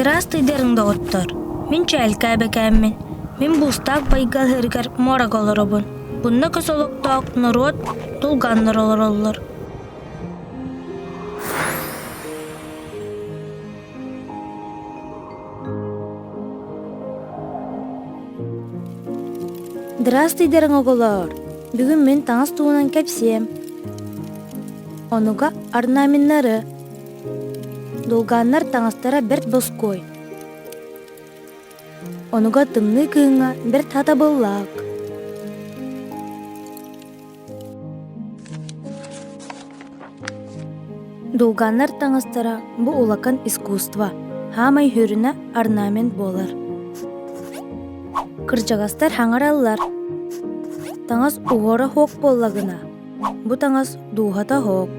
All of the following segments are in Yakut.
Здравствуйдарын, доҕоттор! Мин Чээлкээ эбэкээммин. Мин Буустаах байга ыһыырыгар муорага олоробун. Бунна көс олохтоох норуот дулганнар олороллор. Здравствуйдарын, оҕолоор! Бүгүн мин таҥас туһунан кэпсиэм. Онуга орнаменнары Дулгааннар таҥастара бэрт боскуой, онуга тымныы кыһыҥҥа бэрт хатабыллаах. Дулгааннар таҥастара бу улахан искусство, хаамай сүрүнэ орнамент буолар. Кырдьаҕастар хаҥараллар, таҥас уһуора суох буоллаҕына, бу таҥас дууһата суох.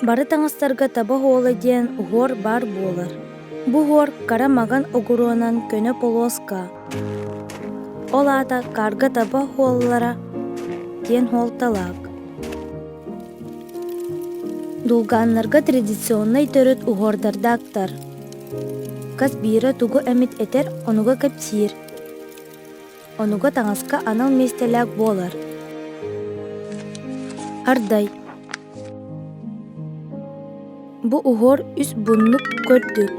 Бары таҥастарга таба уола диэн уһуор баар буолар. Бу уһуор хара маҥан оҕуруонан көнө полуоска, ол аата хаарга таба уоллара диэн суолталаах. Дулгааннарга традиционнай төрүт уһуордардаахтар. Хас биирэ тугу эмит этэр, онуга кэпсиир. Онуга таҥаска анал миэстэлээх буолар. Ардай Бу уһуор үс муннук көрдүк.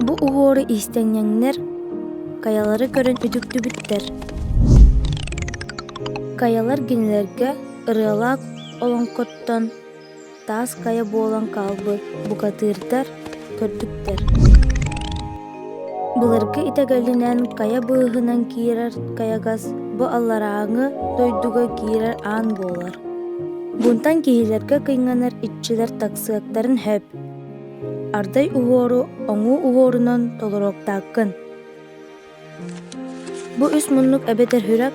Бу уһуору иистэнньэҥнэр хайалары көрөн үтүктүбүттэр. Хайалар кинилэргэ ырыалаах олоҥхоттон таас хайа буолан хаалбыт бухатыырдар көрдүктэр. Былыргы итэҕэлинэн хайа быыһынан киирэр хайаҕас бу алларааҥы дойдуга киирэр аан буолар. Бунтан киһилэргэ кыйманар иччилэр тахсыахтарын сөп. Ардай уһуору оҥуу уһуорунан толоруохтааххын. Бу үс муннук эбэтэр үрэх,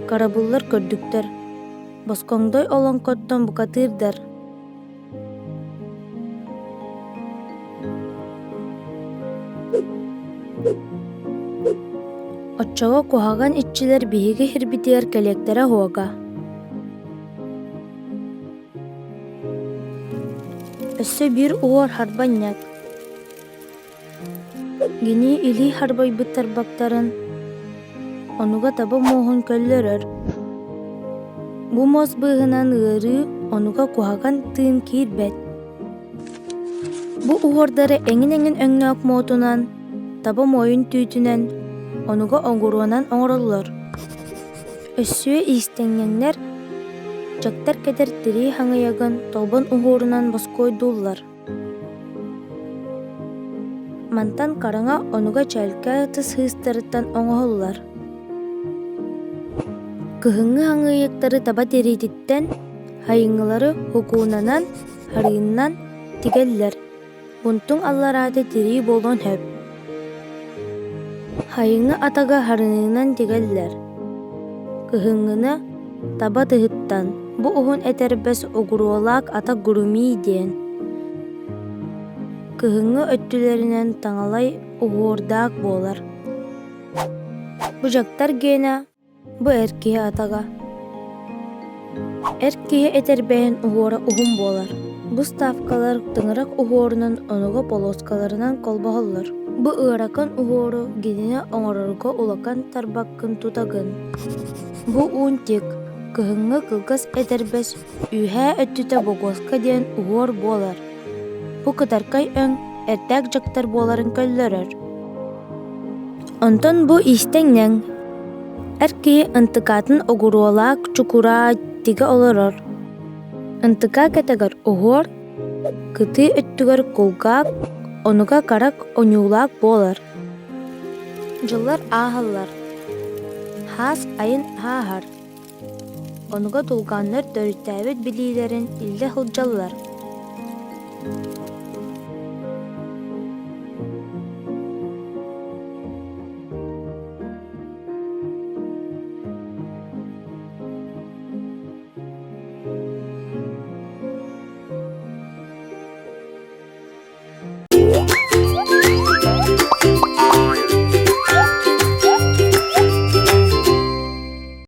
харабыллар көрдүктэр, Боскоҥдой олоҥхоттон бухатыырдар Оччоҕо куһаҕан иччилэр биһиги сирбитигэр кэлиэхтэрэ суоҕа Өссө биир уор харбанньак Кини илии харбайбыт тарбахтарын онуга таба муоһун көллөрөр, бу муос быыһынан ыарыы онуга куһаҕан тыын киирбэт. Бу уһуордары эҥин-эҥин өҥнөөх муотунан, таба моойун түүтүнэн, онуга оҕуруонан оҥороллор. Өссө иистэнньэҥнэр дьахтар кэтэр тирии хаҥыйагын толбон уһуурунан боскуойдууллар. Мантан хараҥа онуга чэлкэ ытыс сыыстарыттан оҥоһуллар. Кыһыҥҥы хаҥыйыктары таба тириититтэн, сайыҥҥылары һукуунанан, харыыннан тигэллэр, бунтуҥ аллараата тирии буолуон сөп. Сайыҥҥы атага харыныынан тигэллэр, кыһыҥҥыны таба тыһыттан, бу уһун этэрбэс оҕуруолаах ата гурумии диэн. Кыһыҥҥы өттүлэринэн таҥалай уһуурдаах буолар. Бу дьахтар гиэнэ Бу эр киһи атаҕа. Эр киһи этэрбэһин уһуора уһун буолар. Бу ставкалар тыҥырах уһуорунан онуга полоскаларынан холбоһоллор. Бу ыарахан уһуору гинини оҥорорго улахан тарбаххын тутагын. Бу уунтик, кыһыҥҥы кылгас этэрбэс үөһээ өттүтэ богуоска диэн уһуор буолар. Бу кытархай өҥ эрдээх дьахтар буоларын көллөрөр. Онтон бу иистэҥнэҥ, эр киһи ынтыкаатын оҕуруолаах чукураа тигэ олорор, ынтыкаа кэтэгэр уһуор, кытыы өттүгэр кулгаах, онуга харах ойуулаах буолар. Дьыллар ааһаллар, хаас айан ааһар, онуга дулгааннар төрүттээбит билиилэрин илдьэ сылдьаллар.